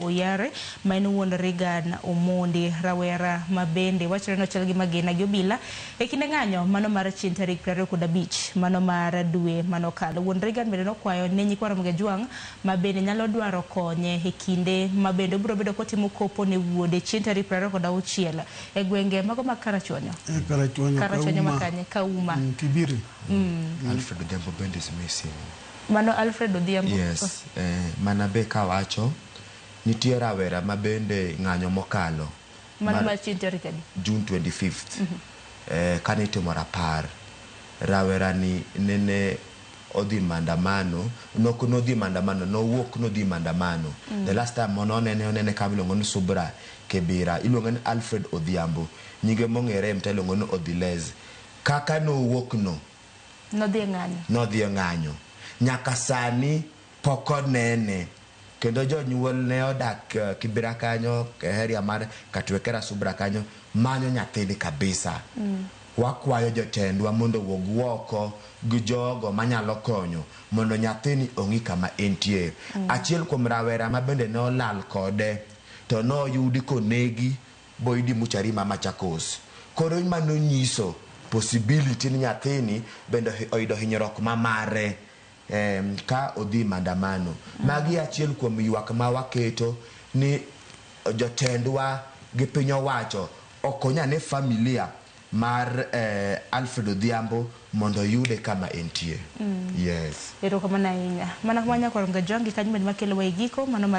Oyare ma en wuon Reagan Omondi, rawera ma bende wachore ni ochal gi magina gi obila e kinde ng'anyo mano mar chieng' tarik 25 mano mar dwe manokalo. Wuon Reagan bende nokwayo ne nyikwa Ramogi Ajwang' ma bende nyalo dwaro konye e kinde ma bende obiro bedo kotimo kopo ne wuode chieng' tarik 26 e gwenge mago mag Karachuonyo. E Karachuonyo, Karachuonyo Kauma. Makanye, Kauma. Kibiri. Alfred Odhiambo bende is missing. Mano Alfred Odhiambo. Yes, mana be kawacho nitie rawera ma bende ng'anyo mokalo. Mano mar chieng' tarik adi? June 25th. Kane itimo rapar, rawera ni nene odhi maandamano, nok nodhi maandamano, nowuok nodhi maandamano. The last time manonene, onene kama iluongo ni Subra Kibira, iluonge ni Alfred Odhiambo. Nyinge mong'ere e mtaa iluongo ni Odhilez. Kaka nowuok no, Nodhi e ng'anyo. Nodhi e ng'anyo. Nyaka sani pok onene. Kendo jonyuol ne odak Kibera kanyo, area mar Katwekera Subra kanyo, manyo nyathini kabisa. Wakwayo jotendwa mondo owuog oko gi jogo manyalo konyo mondo nyathini ong'i kama entie. Achiel kuom rawera ma bende ne olal kode to noyudi konegi boyudi muchari ma Machakos. Koro mano nyiso possibility ni nyathini bende oyudo hinyruok ma mare ka odhi maandamano. Magi achiel kuom ywak ma waketo ni jotendwa gi piny owacho okony ane familia mar Alfred Odhiambo mondo oyude kama entie. Yes. Erokamano ahinya. Mana kamano nyakwar Ngajwangi kanyo bende makelowa e giko mano mar